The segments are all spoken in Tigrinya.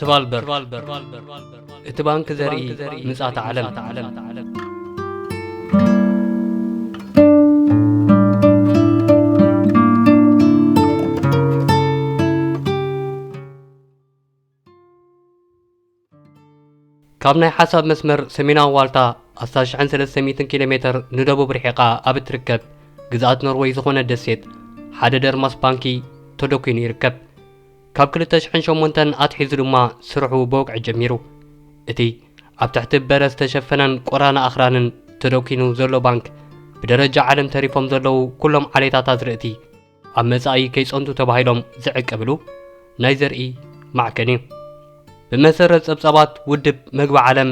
ቫልበርድ፣ እቲ ባንክ ዘርኢ ምጽኣተ ዓለም። ካብ ናይ ሓሳብ መስመር ሰሜናዊ ዋልታ ኣስታት ሽሕን ሰለስተ ሚእትን ኪሎ ሜተር ንደቡብ ርሒቓ ኣብ እትርከብ ግዝኣት ኖርወይ ዝኾነ ደሴት፣ ሓደ ደርማስ ባንኪ ተደኲኑ ይርከብ። ካብ ክልተ ሽሕን ሸሞንተን ኣትሒዙ ድማ ስርሑ ብወግዒ ጀሚሩ። እቲ ኣብ ትሕቲ በረ ዝተሸፈነን ቆራና ኣኽራንን ተደኲኑ ዘሎ ባንክ፣ ብደረጃ ዓለም ተሪፎም ዘለዉ ኩሎም ዓሌታት ኣዝርእቲ ኣብ መጻኢ ከይጸንቱ ተባሂሎም ዝዕቀብሉ ናይ ዘርኢ ማዕከን እዩ። ብመሰረት ጸብጻባት ውድብ መግቢ ዓለም፣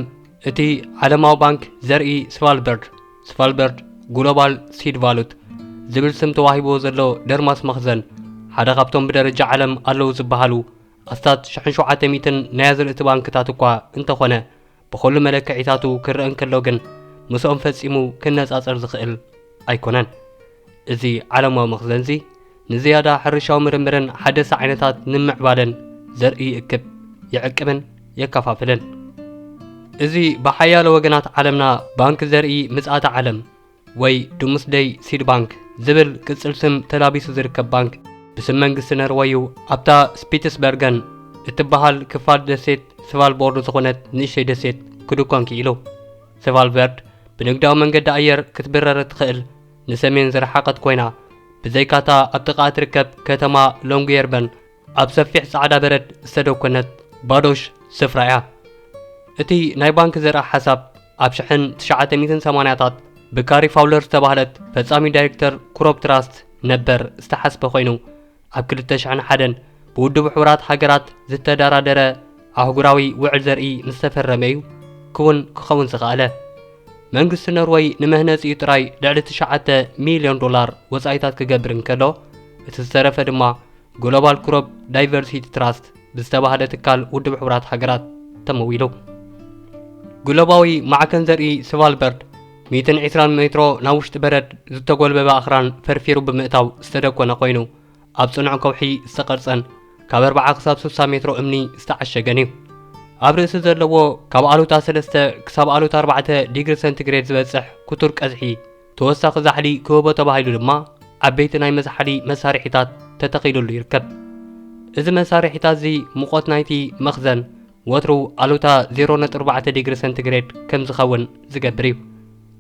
እቲ ዓለማዊ ባንክ ዘርኢ ስቫልበርድ፣ ስቫልበርድ ግሎባል ሲድ ቫሉት ዝብል ስም ተዋሂብዎ ዘሎ ደርማስ መኽዘን፣ ሓደ ካብቶም ብደረጃ ዓለም ኣለዉ ዝበሃሉ ኣስታት ሽሕን ሸውዓተ ሚእትን ናይ ኣዝርእቲ ባንክታት እኳ እንተኾነ፣ ብኹሉ መለክዒታቱ ክረአ እንከሎ ግን፣ ምስኦም ፈጺሙ ክነጻጸር ዝኽእል ኣይኮነን። እዚ ዓለማዊ መኽዘንዚ፣ ንዝያዳ ሕርሻዊ ምርምርን ሓደስቲ ዓይነታት ንምዕባለን ዘርኢ ይእክብ፣ ይዕቅብን የከፋፍልን። እዚ ብሓያሎ ወገናት ዓለምና ባንክ ዘርኢ ምጽኣተ ዓለም ወይ ዱምስደይ ሲድ ባንክ ዝብል ቅጽል ስም ተላቢሱ ዝርከብ ባንክ፣ ብስም መንግስቲ ነርወዩ ኣብታ ስፒትስበርገን እትበሃል ክፋል ደሴት ስቫልቦርድ ዝኾነት ንእሽተይ ደሴት ክድኮን ክኢሉ። ስቫልበርድ ብንግዳዊ መንገዲ ኣየር ክትብረር እትኽእል ንሰሜን ዝረሓቐት ኮይና፣ ብዘይካታ ኣብ ጥቓ እትርከብ ከተማ ሎንግየርበን ኣብ ሰፊሕ ጻዕዳ በረድ ዝተደኮነት ባዶሽ ስፍራ እያ። እቲ ናይ ባንክ ዘርኢ ሓሳብ ኣብ ሽሕን ትሽዓተ ሚእትን ሰማንያታት ብካሪ ፋውለር ዝተባህለት ፈጻሚ ዳይሬክተር ኩሮፕ ትራስት ነበር ዝተሓስበ ኮይኑ፣ ኣብ ክልተ ሽሕን ሓደን ብውድብ ሕቡራት ሃገራት ዝተደራደረ ኣህጉራዊ ውዕል ዘርኢ ምስ ተፈረመ እዩ ክውን ክኸውን ዝኸኣለ። መንግስቲ ኖርወይ ንመህነጺኡ ጥራይ ልዕሊ ትሽዓተ ሚልዮን ዶላር ወጻኢታት ክገብር እንከሎ፣ እቲ ዝተረፈ ድማ ግሎባል ክሮፕ ዳይቨርሲቲ ትራስት ብዝተባህለ ትካል ውድብ ሕቡራት ሃገራት ተመዊሉ። ግሎባዊ ማዕከን ዘርኢ ስቫልበርድ ሚእትን ዕስራን ሜትሮ ናብ ውሽጢ በረድ ዝተጎልበበ ኣኽራን ፈርፊሩ ብምእታው ዝተደኮነ ኮይኑ፣ ኣብ ጽኑዕ ከውሒ ዝተቐርጸን ካብ ኣርብዓ ክሳብ ስሳ ሜትሮ እምኒ ዝተዓሸገን እዩ። ኣብ ርእሲ ዘለዎ ካብ ኣሉታ ሰለስተ ክሳብ ኣሉታ ኣርባዕተ ዲግሪ ሰንቲግሬድ ዝበጽሕ ክቱር ቀዝሒ፣ ተወሳኺ ዛሕሊ ክህቦ ተባሂሉ ድማ ዓበይቲ ናይ መዝሓሊ መሳርሒታት ተተኺሉሉ ይርከብ። እዚ መሳርሒታት እዚ፣ ሙቐት ናይቲ መኽዘን ወትሩ ኣሉታ ዜሮ ነጥቢ ኣርባዕተ ዲግሪ ሰንቲግሬድ ከም ዝኸውን ዝገብር እዩ።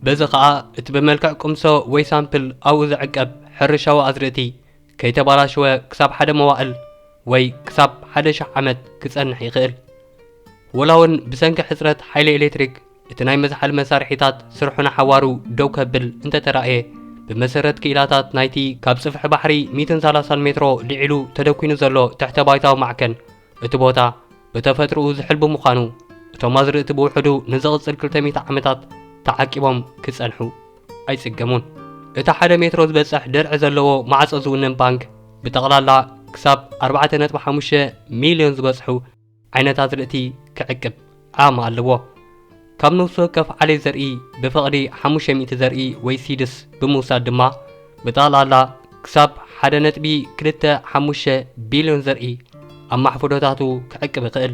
በዚ ኸኣ፣ እቲ ብመልክዕ ቅምሶ ወይ ሳምፕል ኣብኡ ዝዕቀብ ሕርሻዊ ኣዝርእቲ ከይተባላሸወ ክሳብ ሓደ መዋእል ወይ ክሳብ ሓደ ሺሕ ዓመት ክጸንሕ ይኽእል። ወላ እውን ብሰንኪ ሕጽረት ሓይሊ ኤሌክትሪክ እቲ ናይ መዝሓሊ መሳርሒታት ስርሑ ንሓዋሩ ደው ከብል እንተተራእየ፣ ብመሰረት ክኢላታት ናይቲ ካብ ጽፍሒ ባሕሪ ሚእትን ሰላሳን ሜትሮ ልዒሉ ተደኲኑ ዘሎ ትሕተ ባይታዊ ማዕከን፣ እቲ ቦታ ብተፈጥሮኡ ዝሕል ብምዃኑ፣ እቶም ኣዝርእቲ ብውሕዱ ንዝቕጽል ክልተ ሚእቲ ዓመታት ተዓቂቦም ክጸንሑ ኣይጽገሙን። እቲ ሓደ ሜትሮ ዝበጽሕ ደርዒ ዘለዎ ማዕጾ ዝውንን ባንክ፣ ብጠቕላላ ክሳብ ኣርባዕተ ነጥቢ ሓሙሽተ ሚልዮን ዝበጽሑ ዓይነት ኣዝርእቲ ክዕቅብ ዓቕሚ ኣለዎ። ካብ ነፍሲ ወከፍ ዓሌት ዘርኢ ብፍቕዲ ሓሙሽተ ሚእቲ ዘርኢ ወይ ሲድስ ብምውሳድ ድማ፣ ብጠቕላላ ክሳብ ሓደ ነጥቢ ክልተ ሓሙሽተ ቢልዮን ዘርኢ ኣብ ማሕፉዶታቱ ክዕቅብ ይኽእል።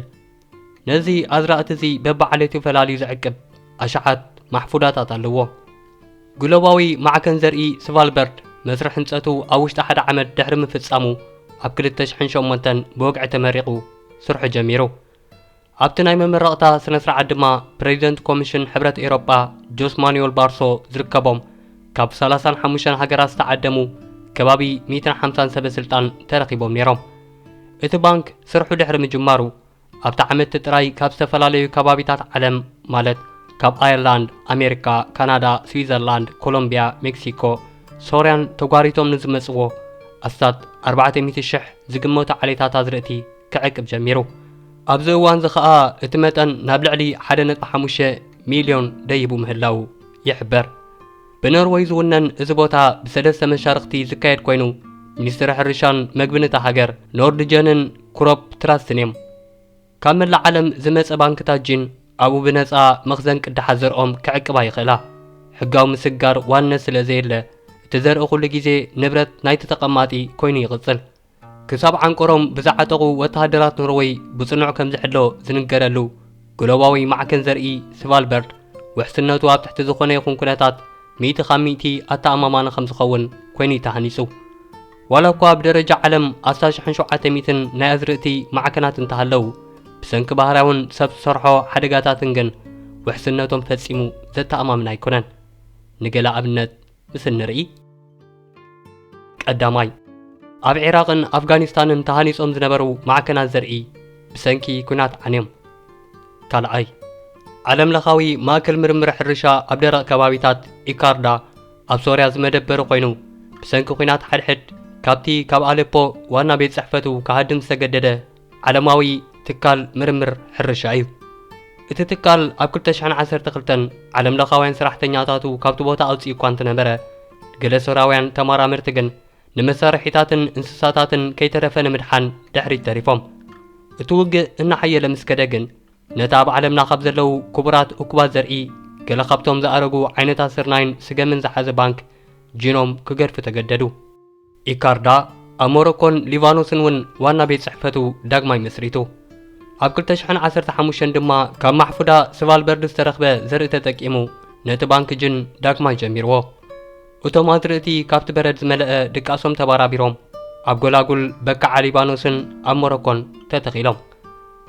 ነዚ ኣዝራእቲ እዚ በብዓሌቱ ፈላልዩ ዝዕቅብ ኣሽሓት ማሕፉዳታት ኣለዎ። ግሎባዊ ማዕከን ዘርኢ ስቫልበርድ መስርሕ ህንጸቱ ኣብ ውሽጢ ሓደ ዓመት ድሕሪ ምፍጻሙ፣ ኣብ ክልተ ሽሕን ሸሞንተን ብወግዒ ተመሪቑ ስርሑ ጀሚሩ። ኣብቲ ናይ መመረቕታ ስነ ስርዓት ድማ፣ ፕሬዚደንት ኮሚሽን ሕብረት ኤውሮጳ ጆስ ማኑኤል ባርሶ ዝርከቦም ካብ ሰላሳን ሓሙሽተን ሃገራት ዝተዓደሙ ከባቢ ሚእትን ሓምሳን ሰበ ስልጣን ተረኺቦም ነይሮም። እቲ ባንክ ስርሑ ድሕሪ ምጅማሩ፣ ኣብቲ ዓመት ጥራይ ካብ ዝተፈላለዩ ከባቢታት ዓለም፣ ማለት ካብ ኣየርላንድ፣ ኣሜሪካ፣ ካናዳ፣ ስዊዘርላንድ፣ ኮሎምቢያ፣ ሜክሲኮ፣ ሶርያን ተጓሪቶም ንዝመጽዎ ኣስታት ኣርባዕተ ሚእቲ ሽሕ ዝግመቱ ዓሌታት ኣዝርእቲ ክዕቅብ ጀሚሩ። ኣብዚ እዋንዚ ኸኣ፣ እቲ መጠን ናብ ልዕሊ ሓደ ነጥቢ ሓሙሽተ ሚልዮን ደይቡ ምህላዉ ይሕበር። ብኖርወይ ዝውነን እዚ ቦታ ብሰለስተ መሻርኽቲ ዝካየድ ኮይኑ፣ ሚኒስትሪ ሕርሻን መግብን እታ ሃገር፣ ኖርድጀንን ክሮፕ ትራስትን እዮም። ካብ መላእ ዓለም ዝመጸ ባንክታት ጂን ኣብኡ ብነጻ መኽዘን ቅዳሓት ዘርኦም ክዕቅባ ይኽእላ። ሕጋዊ ምስግጋር ዋንነት ስለ ዘየለ፣ እቲ ዘርኢ ኩሉ ግዜ ንብረት ናይቲ ተቐማጢ ኮይኑ ይቕጽል። ክሳብ ዓንቆሮም ብዝዓጠቑ ወተሃደራት ኖርወይ ብጽኑዕ ከም ዝሕሎ ዝንገረሉ ግሎባዊ ማዕከን ዘርኢ ስቫልበርድ፣ ውሕስነቱ ኣብ ትሕቲ ዝኾነ ይኹን ኩነታት ሚእቲ ካብ ሚእቲ ኣተኣማማኒ ከም ዝኸውን ኮይኑ እዩ ተሃኒጹ። ዋላ እኳ ብደረጃ ዓለም ኣስታት ሽሕን ሸውዓተ ሚእትን ናይ ኣዝርእቲ ማዕከናት እንተሃለዉ፣ ብሰንኪ ባህርያውን ሰብ ዝሰርሖ ሓደጋታትን ግን ውሕስነቶም ፈጺሙ ዘተኣማምን ኣይኮነን። ንገለ ኣብነት ምስ እንርኢ፣ ቀዳማይ፣ ኣብ ዒራቕን ኣፍጋኒስታንን ተሃኒጾም ዝነበሩ ማዕከናት ዘርኢ ብሰንኪ ኲናት ዓንዮም። ካልኣይ፣ ዓለምለኻዊ ማእከል ምርምር ሕርሻ ኣብ ደረቕ ከባቢታት፣ ኢካርዳ፣ ኣብ ሶርያ ዝመደበሩ ኮይኑ፣ ብሰንኪ ኲናት ሓድሕድ ካብቲ ካብ ኣሌፖ ዋና ቤት ጽሕፈቱ ክሃድም ዝተገደደ ዓለማዊ ትካል ምርምር ሕርሻ እዩ። እቲ ትካል ኣብ ክልተ ሽሕን ዓሰርተ ክልተን ዓለምለኻውያን ሰራሕተኛታቱ ካብቲ ቦታ ኣውጺኡ እኳ እንተነበረ፣ ገለ ሶርያውያን ተመራመርቲ ግን ንመሳርሒታትን እንስሳታትን ከይተረፈ ንምድሓን ድሕሪት ተሪፎም። እቲ ውግእ እናሓየለ ምስ ከደ ግን፣ ነቲ ኣብ ዓለምና ካብ ዘለዉ ክቡራት እኩባት ዘርኢ፣ ገለ ካብቶም ዝኣረጉ ዓይነታት ስርናይን ስገምን ዝሓዘ ባንክ ጂኖም ክገድፉ ተገደዱ። ኢካርዳ ኣብ ሞሮኮን ሊባኖስን እውን ዋና ቤት ጽሕፈቱ ዳግማይ መስሪቱ። ኣብ ክልተ ሽሕን ዓሰርተ ሓሙሽተን ድማ ካብ ማሕፉዳ ስቫልበርድ ዝተረኽበ ዘርኢ ተጠቂሙ ነቲ ባንክ ጅን ዳግማይ ጀሚርዎ። እቶም ኣዝርእቲ ካብቲ በረድ ዝመልአ ድቃሶም ተባራቢሮም ኣብ ጎላጉል በካዓ ሊባኖስን ኣብ ሞሮኮን ተተኺሎም።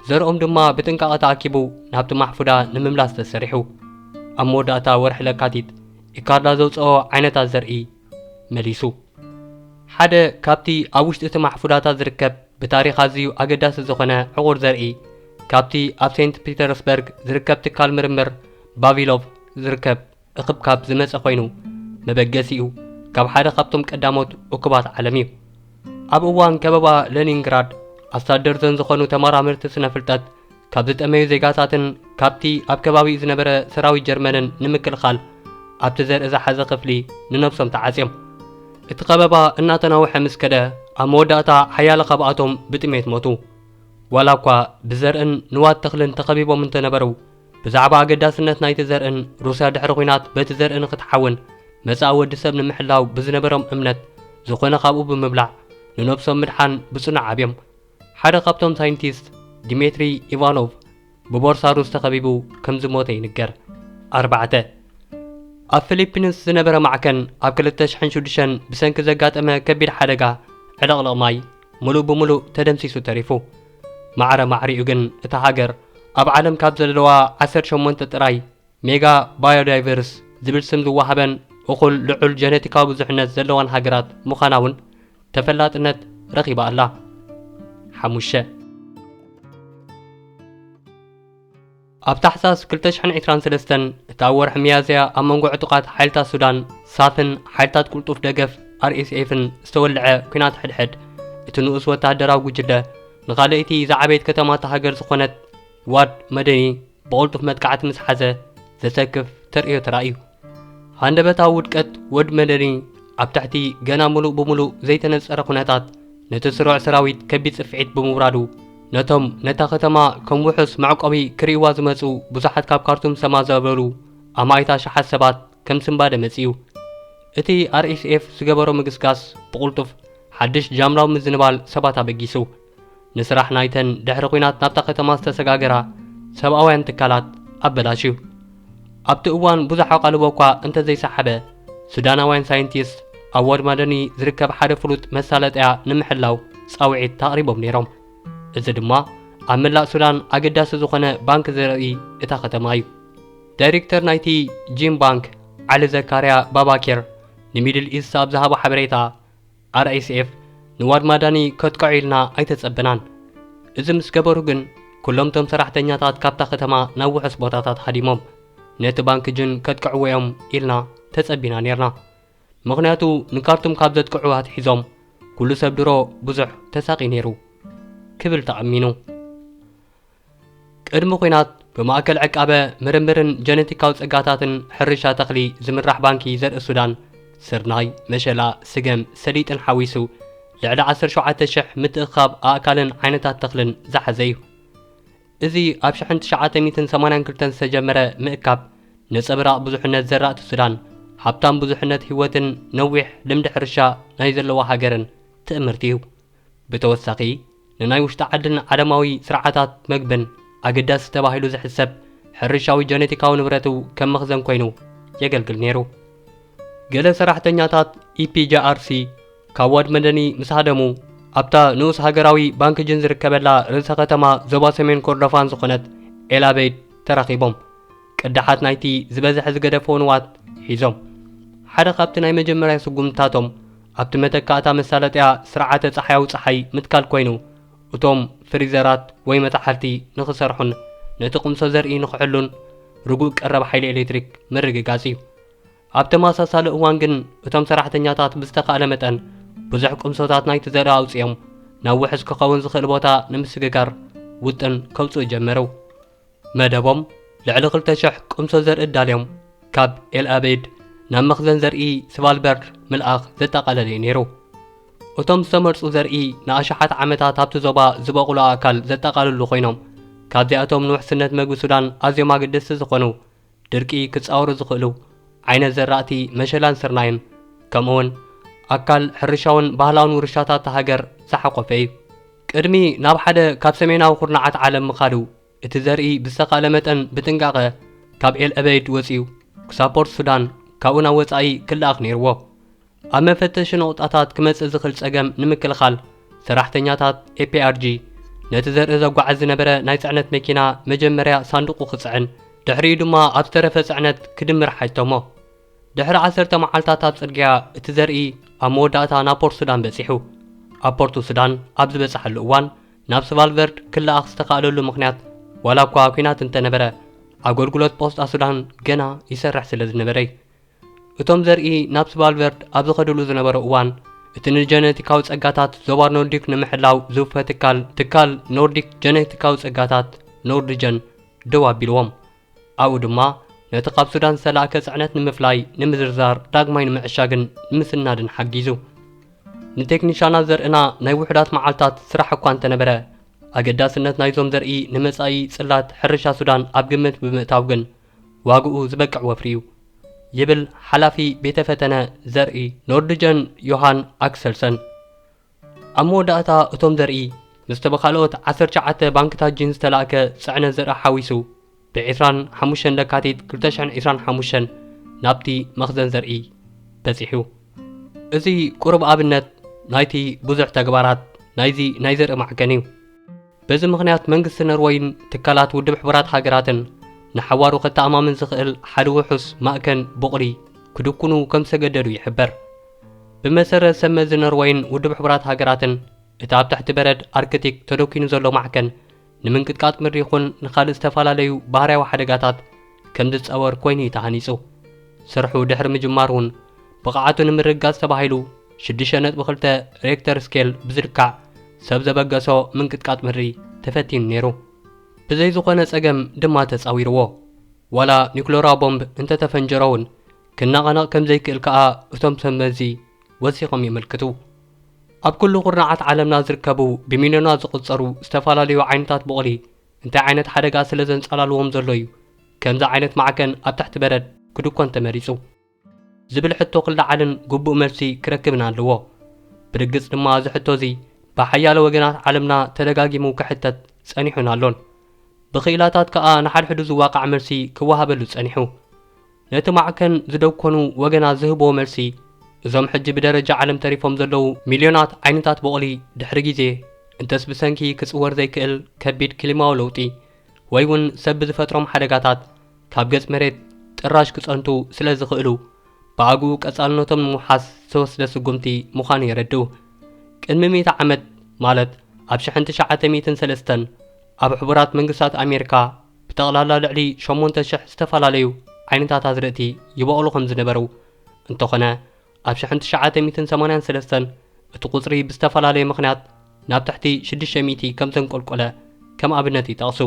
ዘርኦም ድማ ብጥንቃቐ ተኣኪቡ ናብቲ ማሕፉዳ ንምምላስ ተሰሪሑ። ኣብ መወዳእታ ወርሒ ለካቲት ኢካርዳ ዘውጽኦ ዓይነታት ዘርኢ መሊሱ። ሓደ ካብቲ ኣብ ውሽጢ እቲ ማሕፉዳታት ዝርከብ ብታሪኽ ኣዝዩ ኣገዳሲ ዝኾነ ዕቑር ዘርኢ፣ ካብቲ ኣብ ሴንት ፒተርስበርግ ዝርከብ ትካል ምርምር ባቪሎቭ ዝርከብ እኽብካብ ዝመጸ ኮይኑ፣ መበገሲኡ ካብ ሓደ ካብቶም ቀዳሞት እኩባት ዓለም እዩ። ኣብ እዋን ከበባ ለኒንግራድ፣ ኣስታት ደርዘን ዝኾኑ ተመራመርቲ ስነ ፍልጠት ካብ ዝጠመዩ ዜጋታትን ካብቲ ኣብ ከባቢኡ ዝነበረ ሰራዊት ጀርመንን ንምክልኻል ኣብቲ ዘርኢ ዝሓዘ ክፍሊ ንነብሶም ተዓጽዮም። እቲ ከበባ እናተናውሐ ምስ ከደ፣ ኣብ መወዳእታ ሓያለ ካብኣቶም ብጥሜት ሞቱ። ዋላ እኳ ብዘርእን ንዋት ተኽልን ተኸቢቦም እንተነበሩ፣ ብዛዕባ ኣገዳስነት ናይቲ ዘርእን ሩስያ ድሕሪ ኲናት በቲ ዘርኢ ንኽትሓውን መጻኢ ወዲ ሰብ ንምሕላው ብዝነበሮም እምነት፣ ዝኾነ ካብኡ ብምብላዕ ንነብሶም ምድሓን ብጽኑዕ ኣብዮም። ሓደ ካብቶም ሳይንቲስት ዲሜትሪ ኢቫኖቭ ብቦርሳ ሩዝ ተኸቢቡ ከም ዝሞተ ይንገር። ኣርባዕተ፣ ኣብ ፊሊፒንስ ዝነበረ ማዕከን ኣብ ክልተ ሽሕን ሽዱሽተን ብሰንኪ ዘጋጠመ ከቢድ ሓደጋ ዕልቕልቕ ማይ ምሉእ ብምሉእ ተደምሲሱ ተሪፉ። ማዕረ ማዕሪኡ ግን እታ ሃገር ኣብ ዓለም ካብ ዘለዋ ዓሰርተ ሸሞንተ ጥራይ ሜጋ ባዮዳይቨርስ ዝብል ስም ዝወሃበን እኹል ልዑል ጀነቲካዊ ብዙሕነት ዘለዋን ሃገራት ምዃና እውን ተፈላጥነት ረኺባ ኣላ። ሓሙሽተ፣ ኣብ ታሕሳስ ክልተ ሽሕን ዕስራን ሰለስተን፣ እቲ ኣብ ወርሒ ሚያዝያ ኣብ መንጎ ዕጡቓት ሓይልታት ሱዳን ሳፍን ሓይልታት ቅልጡፍ ደገፍ ኣር ኤስ ኤፍን ዝተወልዐ ኲናት ሕድሕድ፣ እቲ ንኡስ ወተሃደራዊ ጉጅለ ንኻልኣይቲ ዝዓበየት ከተማ እታ ሃገር ዝኾነት ዋድ መደኒ ብቕልጡፍ መጥቃዕቲ ምስ ሓዘ፣ ዘሰክፍ ተርእዮ ተራእዩ። ሃንደበታዊ ውድቀት ወድ መደኒ ኣብ ትሕቲ ገና ምሉእ ብምሉእ ዘይተነጸረ ኩነታት፣ ነቲ ስሩዕ ሰራዊት ከቢድ ጽፍዒት ብምውራዱ፣ ነቶም ነታ ከተማ ከም ውሑስ መዕቆቢ ክርእይዋ ዝመጹ ብዙሓት ካብ ካርቱም ዝተማዛበሉ ኣማኢት ኣሽሓት ሰባት ከም ስንባደ መጺኡ። እቲ ኣር ኤስ ኤፍ ዝገበሮ ምግስጋስ ብቕልጡፍ ሓድሽ ጃምላዊ ምዝንባል ሰባት ኣበጊሱ። ንስራሕ ናይተን ድሕሪ ኲናት ናብታ ከተማ ዝተሰጋገራ ሰብኣውያን ትካላት ኣበላሽዩ። ኣብቲ እዋን ብዙሕ ኣቓልቦ እኳ እንተዘይሰሓበ፣ ሱዳናውያን ሳይንቲስት ኣብ ዋድ ማደኒ ዝርከብ ሓደ ፍሉጥ መሳለጥያ ንምሕላው ጻውዒት ኣቕሪቦም ነይሮም። እዚ ድማ ኣብ መላእ ሱዳን ኣገዳሲ ዝኾነ ባንክ ዘርኢ እታ ከተማ እዩ። ዳይሬክተር ናይቲ ጂን ባንክ ዓሊ ዘካርያ ባባኬር ንሚድል ኢስት ኣብ ዝሃቦ ሓበሬታ፣ ኣር ኤስ ኤፍ ንዋድ ማዳኒ ከጥቅዑ ኢልና ኣይተጸበናን። እዚ ምስ ገበሩ ግን፣ ኩሎም እቶም ሰራሕተኛታት ካብታ ከተማ ናብ ውሑስ ቦታታት ሃዲሞም፣ ነቲ ባንክ ጅን ከጥቅዕዎ እዮም ኢልና ተጸቢና ኔርና። ምኽንያቱ፣ ንካርቱም ካብ ዘጥቅዑ ኣትሒዞም፣ ኩሉ ሰብ ድሮ ብዙሕ ተሳቒ ነይሩ ክብል ተኣሚኑ። ቅድሚ ኲናት፣ ብማእከል ዕቃበ፣ ምርምርን ጀነቲካዊ ጸጋታትን ሕርሻ ተኽሊ ዝምራሕ ባንኪ ዘርኢ ሱዳን፣ ስርናይ፣ መሸላ፣ ስገም፣ ሰሊጥን ሓዊሱ፣ ልዕሊ ዓሰርተ ሸውዓተ ሽሕ ምትእኽኻብ ኣእካልን ዓይነታት ተኽልን ዝሓዘ እዩ። እዚ ኣብ ሽሕን ትሽዓተ ሚእትን ሰማንያን ክልተን ዝተጀመረ ምእካብ፣ ነጸብራቕ ብዙሕነት ዘራእቲ ሱዳን፣ ሃብታም ብዙሕነት ህይወትን ነዊሕ ልምዲ ሕርሻ ናይ ዘለዋ ሃገርን ትእምርቲ እዩ። ብተወሳኺ፣ ንናይ ውሽጢ ዓድን ዓለማዊ ስርዓታት መግብን ኣገዳሲ ተባሂሉ ዝሕሰብ ሕርሻዊ ጀነቲካዊ ንብረቱ ከም መኽዘን ኮይኑ የገልግል ነይሩ። ገለ ሰራሕተኛታት ኢ ፒ ጂ ኣር ሲ ካብ ዋድ መደኒ ምስ ሃደሙ፣ ኣብታ ንኡስ ሃገራዊ ባንክ ጅን ዝርከበላ ርእሰ ከተማ ዞባ ሰሜን ኮርዶፋን ዝኾነት ኤል ኣበይድ ተራኺቦም። ቅዳሓት ናይቲ ዝበዝሐ ዝገደፈ ንዋት ሒዞም። ሓደ ካብቲ ናይ መጀመርያ ስጉምትታቶም ኣብቲ መተካእታ መሳለጥያ ስርዓተ ጸሓያዊ ጸሓይ ምትካል ኮይኑ፣ እቶም ፍሪዘራት ወይ መጥሓልቲ ንኽሰርሑን ነቲ ቁምሶ ዘርኢ ንኽሕሉን ርጉእ ቀረብ ሓይሊ ኤሌክትሪክ ምርግጋጽ እዩ። ኣብ ተመሳሳሊ እዋን ግን፣ እቶም ሰራሕተኛታት ብዝተኻእለ መጠን ብዙሕ ቁምሶታት ናይቲ ዘርኢ ኣውጺኦም ናብ ውሑስ ክኸውን ዝኽእል ቦታ ንምስግጋር ውጥን ከውጽኡ ጀመሩ። መደቦም ልዕሊ ክልተ ሽሕ ቁምሶ ዘርኢ ኣዳልዮም ካብ ኤል ኣበይድ ናብ መኽዘን ዘርኢ ስቫልበርድ ምልኣኽ ዘጠቓለለ እዩ ነይሩ። እቶም ዝተመርጹ ዘርኢ ንኣሽሓት ዓመታት ኣብቲ ዞባ ዝበቑሉ ኣእካል ዘጠቓልሉ ኮይኖም፣ ካብዚኣቶም ንውሕስነት መግቢ ሱዳን ኣዝዮም ኣገደስቲ ዝኾኑ፣ ድርቂ ክጻወሩ ዝኽእሉ ዓይነት ዘራእቲ መሸላን ስርናይን፣ ከምኡውን ኣካል ሕርሻውን ባህላውን ውርሻታት እታ ሃገር ዝሓቖፈ እዩ። ቅድሚ ናብ ሓደ ካብ ሰሜናዊ ኩርናዓት ዓለም ምኻዱ፣ እቲ ዘርኢ ብዝተኻእለ መጠን ብጥንቃቐ ካብ ኤል ኣበይድ ወጺኡ ክሳብ ፖርት ሱዳን፣ ካብኡ ናብ ወጻኢ ክለኣኽ ነይርዎ። ኣብ መፈተሺ ነቑጣታት ክመጽእ ዝኽእል ጸገም ንምክልኻል፣ ሰራሕተኛታት ኤ ፒ ኣር ጂ ነቲ ዘርኢ ዘጓዓዝ ዝነበረ ናይ ጽዕነት መኪና መጀመርያ ሳንዱቑ ክጽዕን፣ ድሕሪኡ ድማ ኣብ ዝተረፈ ጽዕነት ክድምር ሓይቶሞ። ድሕሪ ዓሰርተ መዓልታት ኣብ ጽርግያ፣ እቲ ዘርኢ ኣብ መወዳእታ ናብ ፖርት ሱዳን በጺሑ። ኣብ ፖርቱ ሱዳን ኣብ ዝበጽሓሉ እዋን፣ ናብ ስቫልቨርድ ክለኣኽ ዝተኻእለሉ ምኽንያት፣ ዋላ እኳ ኲናት እንተነበረ፣ ኣገልግሎት ፖስጣ ሱዳን ገና ይሰርሕ ስለ ዝነበረ እዩ። እቶም ዘርኢ ናብ ስቫልቨርድ ኣብ ዝኸድሉ ዝነበረ እዋን፣ እቲ ንጀነቲካዊ ጸጋታት ዞባ ኖርዲክ ንምሕላው ዝውፈ ትካል፣ ትካል ኖርዲክ ጀነቲካዊ ጸጋታት፣ ኖርድጀን፣ ደው ኣቢልዎም። ኣብኡ ድማ ነቲ ካብ ሱዳን ዝተላእከ ጽዕነት ንምፍላይ ንምዝርዛር፣ ዳግማይ ንምዕሻግን ንምስናድን ሓጊዙ። ንቴክኒሻናት ዘርእና ናይ ውሑዳት መዓልታት ስራሕ እኳ እንተነበረ፣ ኣገዳስነት ናይዞም ዘርኢ ንመጻኢ ጽላት ሕርሻ ሱዳን ኣብ ግምት ብምእታው ግን፣ ዋግኡ ዝበቅዕ ወፍሪ እዩ፣ ይብል ሓላፊ ቤተ ፈተነ ዘርኢ ኖርድጀን፣ ዮሃን ኣክሰልሰን። ኣብ መወዳእታ፣ እቶም ዘርኢ፣ ምስቲ ብኻልኦት ዓሰርተ ትሽዓተ ባንክታት ጂን ዝተላእከ ጽዕነት ዘርኢ ሓዊሱ፣ ብ ዕስራን ሓሙሽተን ለካቲት ክልተ ሽሕን ዕስራን ሓሙሽተን ናብቲ መኽዘን ዘርኢ በጺሑ። እዚ ቁሩብ ኣብነት ናይቲ ብዙሕ ተግባራት ናይዚ ናይ ዘርኢ ማዕከን እዩ። በዚ ምኽንያት፣ መንግስቲ ኖርወይን ትካላት ውድብ ሕቡራት ሃገራትን ንሓዋሩ ከተኣማምን ዝኽእል ሓደ ውሑስ ማእከን ቡቕሊ ክድኩኑ ከም ዝተገደዱ ይሕበር። ብመሰረት ሰብ መዚ ኖርወይን ውድብ ሕቡራት ሃገራትን፣ እቲ ኣብ ትሕቲ በረድ ኣርክቲክ ተደኲኑ ዘሎ ማዕከን፣ ንምንቅጥቃጥ ምድሪ ይኹን ንኻልእ ዝተፈላለዩ ባህርያዊ ሓደጋታት ከም ዝጸወር ኮይኑ እዩ ተሃኒጹ። ስርሑ ድሕሪ ምጅማሩ እውን፣ ብቕዓቱ ንምርግጋጽ ተባሂሉ ሽዱሽተ ነጥቢ ክልተ ሬክተር ስኬል ብዝልካዕ ሰብ ዘበገሶ ምንቅጥቃጥ ምድሪ ተፈቲኑ ነይሩ። ብዘይ ዝኾነ ጸገም ድማ ተጻዊርዎ። ዋላ ኒኩለራዊ ቦምብ እንተተፈንጀሮ እውን፣ ክነቓነቕ ከም ዘይክእል ከኣ እቶም ሰብ መዚ ወሲኾም የመልክቱ። ኣብ ኩሉ ኩርናዓት ዓለምና ዝርከቡ ብሚልዮናት ዝቑጸሩ ዝተፈላለዩ ዓይነታት ቡቕሊ፣ እንታይ ዓይነት ሓደጋ ስለ ዘንጸላልዎም ዘሎ እዩ ከምዚ ዓይነት ማዕከን ኣብ ትሕቲ በረድ ክድኮን ተመሪጹ? ዝብል ሕቶ ክለዓልን ግቡእ መልሲ ክረክብን ኣለዎ። ብርግጽ ድማ፣ እዚ ሕቶ እዚ ብሓያሎ ወገናት ዓለምና ተደጋጊሙ ክሕተት ጸኒሑን ኣሎን። ብኽኢላታት ከኣ ንሓድሕዱ ዝዋቃዕ መልሲ ክወሃበሉ ጸኒሑ። ነቲ ማዕከን ዝደኮኑ ወገናት ዝህብዎ መልሲ፣ እዞም ሕጂ ብደረጃ ዓለም ተሪፎም ዘለዉ ሚልዮናት ዓይነታት ቡቕሊ፣ ድሕሪ ግዜ፣ እንተስ ብሰንኪ ክጽወር ዘይክእል ከቢድ ክሊማዊ ለውጢ፣ ወይ እውን ሰብ ብዝፈጥሮም ሓደጋታት፣ ካብ ገጽ መሬት ጥራሽ ክጸንቱ ስለ ዝኽእሉ፣ ብኣግኡ ቀጻልነቶም ንምውሓስ ዝተወስደ ስጉምቲ ምዃኑ የረድኡ። ቅድሚ ሚእቲ ዓመት፣ ማለት ኣብ ሽሕን ትሽዓተ ሚእትን ሰለስተን፣ ኣብ ሕቡራት መንግስታት ኣሜሪካ ብጠቕላላ ልዕሊ ሸሞንተ ሽሕ ዝተፈላለዩ ዓይነታት ኣዝርእቲ ይበቑሉ ከም ዝነበሩ፣ እንተኾነ፣ ኣብ ሽሕን ትሽዓተ ሚእትን ሰማንያን ሰለስተን እቲ ቁጽሪ ብዝተፈላለየ ምኽንያት ናብ ትሕቲ ሽዱሽተ ሚእቲ ከም ዘንቆልቆለ ከም ኣብነት ይጠቕሱ።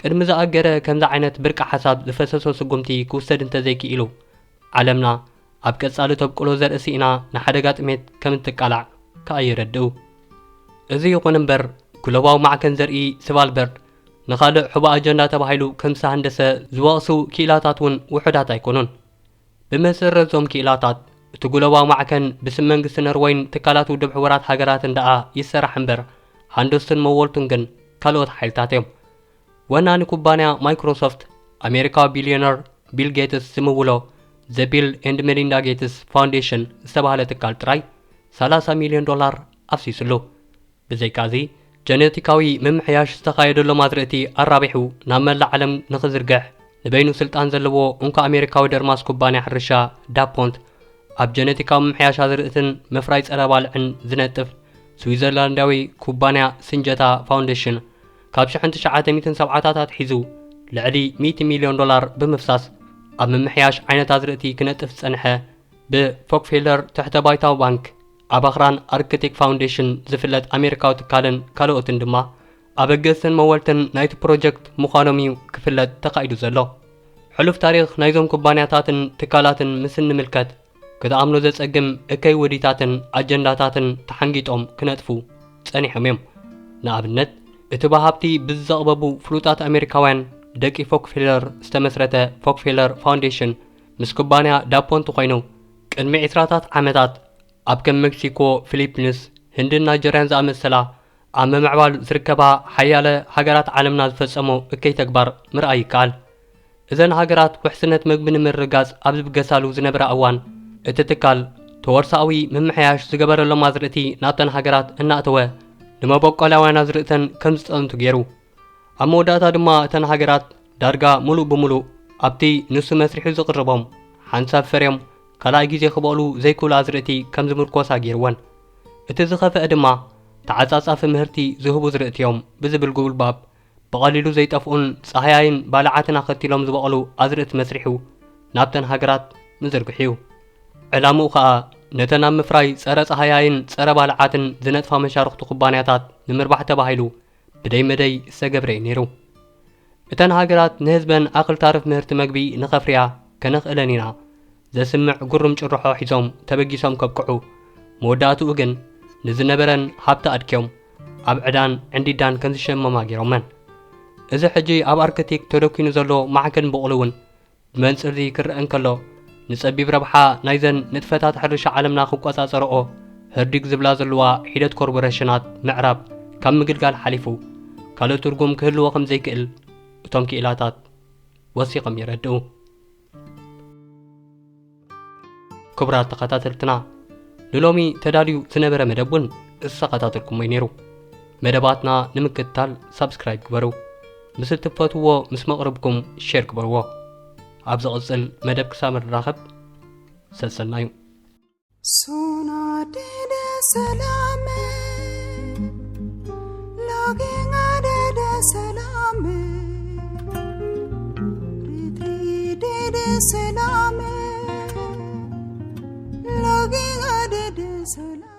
ቅድሚ ዝኣገረ ከምዚ ዓይነት ብርቂ ሓሳብ ዝፈሰሶ ስጉምቲ ክውሰድ እንተዘይክኢሉ፣ ዓለምና ኣብ ቀጻሊ ተብቁሎ ዘርኢ ስኢና ንሓደጋ ጥሜት ከም እትቃላዕ ከኣ የረድኡ። እዚ ይኹን እምበር፣ ግሎባዊ ማዕከን ዘርኢ ስቫልበርድ ንኻልእ ሕቡእ ኣጀንዳ ተባሂሉ ከም ዝተሃንደሰ ዝወቕሱ ክኢላታት እውን ውሑዳት ኣይኮኑን። ብመሰረት እዞም ክኢላታት፣ እቲ ግሎባዊ ማዕከን ብስም መንግስቲ ነርወይን ትካላት ውድብ ሕቡራት ሃገራትን ደኣ ይሰራሕ እምበር፣ ሃንዶስትን መወልቱን ግን ካልኦት ሓይልታት እዮም። ወናኒ ኩባንያ ማይክሮሶፍት ኣሜሪካዊ ቢልዮነር ቢል ጌትስ ዝምውሎ ዘ ቢል ኤንድ ሜሊንዳ ጌትስ ፋውንዴሽን ዝተባህለ ትካል ጥራይ ሰላሳ ሚልዮን ዶላር ኣፍሲስሉ። ብዘይካዚ፣ ጀነቲካዊ ምምሕያሽ ዝተኻየደሎም ኣዝርእቲ ኣራቢሑ ናብ መላእ ዓለም ንኽዝርግሕ ንበይኑ ስልጣን ዘለዎ እንኮ ኣሜሪካዊ ደርማስ ኩባንያ ሕርሻ ዳፖንት ኣብ ጀነቲካዊ ምምሕያሽ ኣዝርእትን ምፍራይ ጸረ ባልዕን ዝነጥፍ ስዊዘርላንዳዊ ኩባንያ ስንጀታ ፋውንዴሽን ካብ ሽሕን ትሽዓተ ሚእትን ሰብዓታት ኣትሒዙ ልዕሊ ሚእቲ ሚልዮን ዶላር ብምፍሳስ ኣብ ምምሕያሽ ዓይነት ኣዝርእቲ ክነጥፍ ዝጸንሐ ብፎክፌለር ትሕተ ባይታዊ ባንክ ኣብ ኣኽራን ኣርክቲክ ፋውንዴሽን ዝፍለጥ ኣሜሪካዊ ትካልን ካልኦትን ድማ ኣበገስትን መወልትን ናይቲ ፕሮጀክት ምዃኖም እዩ ክፍለጥ ተኻኢዱ ዘሎ። ሕሉፍ ታሪኽ ናይዞም ኩባንያታትን ትካላትን ምስ እንምልከት ክትኣምኖ ዘጸግም እከይ ውዲታትን ኣጀንዳታትን ተሓንጊጦም ክነጥፉ ጸኒሖም እዮም። ንኣብነት እቲ ብሃብቲ ብዝዘቕበቡ ፍሉጣት ኣሜሪካውያን ደቂ ፎክፌለር ዝተመስረተ ፎክፌለር ፋውንዴሽን ምስ ኩባንያ ዳፖንት ኮይኑ ቅድሚ ዕስራታት ዓመታት ኣብ ከም ሜክሲኮ፣ ፊሊፒንስ፣ ህንድን ናይጀርያን ዝኣመሰላ ኣብ ምምዕባል ዝርከባ ሓያለ ሃገራት ዓለምና ዝፈጸሞ እከይ ተግባር ምርኣይ ይከኣል። እዘን ሃገራት ውሕስነት መግቢ ንምርግጋጽ ኣብ ዝብገሳሉ ዝነበራ እዋን እቲ ትካል ተወርሳዊ ምምሕያሽ ዝገበረሎም ኣዝርእቲ ናብተን ሃገራት እናእተወ ንመበቆላውያን ኣዝርእተን ከም ዝጸንቱ ገይሩ። ኣብ መወዳእታ ድማ እተን ሃገራት ዳርጋ ምሉእ ብምሉእ ኣብቲ ንሱ መስሪሑ ዝቕርቦም ሓንሳብ ፈርዮም ካልኣይ ግዜ ክበቕሉ ዘይክእሉ ኣዝርእቲ ከም ዝምርኮሳ ገይርወን። እቲ ዝኸፍአ ድማ ተዓጻጻፊ ምህርቲ ዝህቡ ዝርእቲ እዮም ብዝብል ጉብልባብ ብቐሊሉ ዘይጠፍኡን ጻህያይን ባልዓትን ኣኸቲሎም ዝበቕሉ ኣዝርእቲ መስሪሑ ናብተን ሃገራት ምዝርግሑ እዩ። ዕላምኡ ከኣ ነተን ኣብ ምፍራይ ጸረ ጻህያይን ጸረ ባልዓትን ዝነጥፋ መሻርኽቱ ኩባንያታት ንምርባሕ ተባሂሉ ብደይ መደይ ዝተገብረ እዩ ነይሩ። እተን ሃገራት ንህዝበን ኣኽል ታርፍ ምህርቲ መግቢ ንኸፍርያ ከነኽእለን ኢና ዘስምዕ ጉርም ጭርሖ ሒዞም ተበጊሶም ከብቅዑ፣ መወዳእትኡ ግን ንዝነበረን ሃብቲ ኣድክዮም ኣብ ዕዳን ዕንዲዳን ከም ዝሸመማ ገይሮመን። እዚ ሕጂ ኣብ ኣርክቲክ ተደኪኑ ዘሎ ማዕከን በቕሉ እውን ብመንጽር እዚ ክረአ እንከሎ፣ ንጸቢብ ረብሓ ናይዘን ንጥፈታት ሕርሻ ዓለምና ክቆጻጸርኦ ህርዲግ ዝብላ ዘለዋ ሒደት ኮርፖሬሽናት ምዕራብ ካብ ምግልጋል ሓሊፉ ካልእ ትርጉም ክህልዎ ከም ዘይክእል እቶም ክኢላታት ወሲኾም የረድኡ። ክቡራት ተኸታተልትና፣ ንሎሚ ተዳልዩ ዝነበረ መደብ እውን ዝተኸታተልኩሞ እዩ ነይሩ። መደባትና ንምክትታል ሳብስክራይብ ግበሩ። ምስ እትፈትዎ ምስ መቕርብኩም ሼር ግበርዎ። ኣብ ዝቕጽል መደብ ክሳብ ንራኸብ ሰሰናዩ። Sona dede salame, login adede salame. Riti dede salame, login adede salame.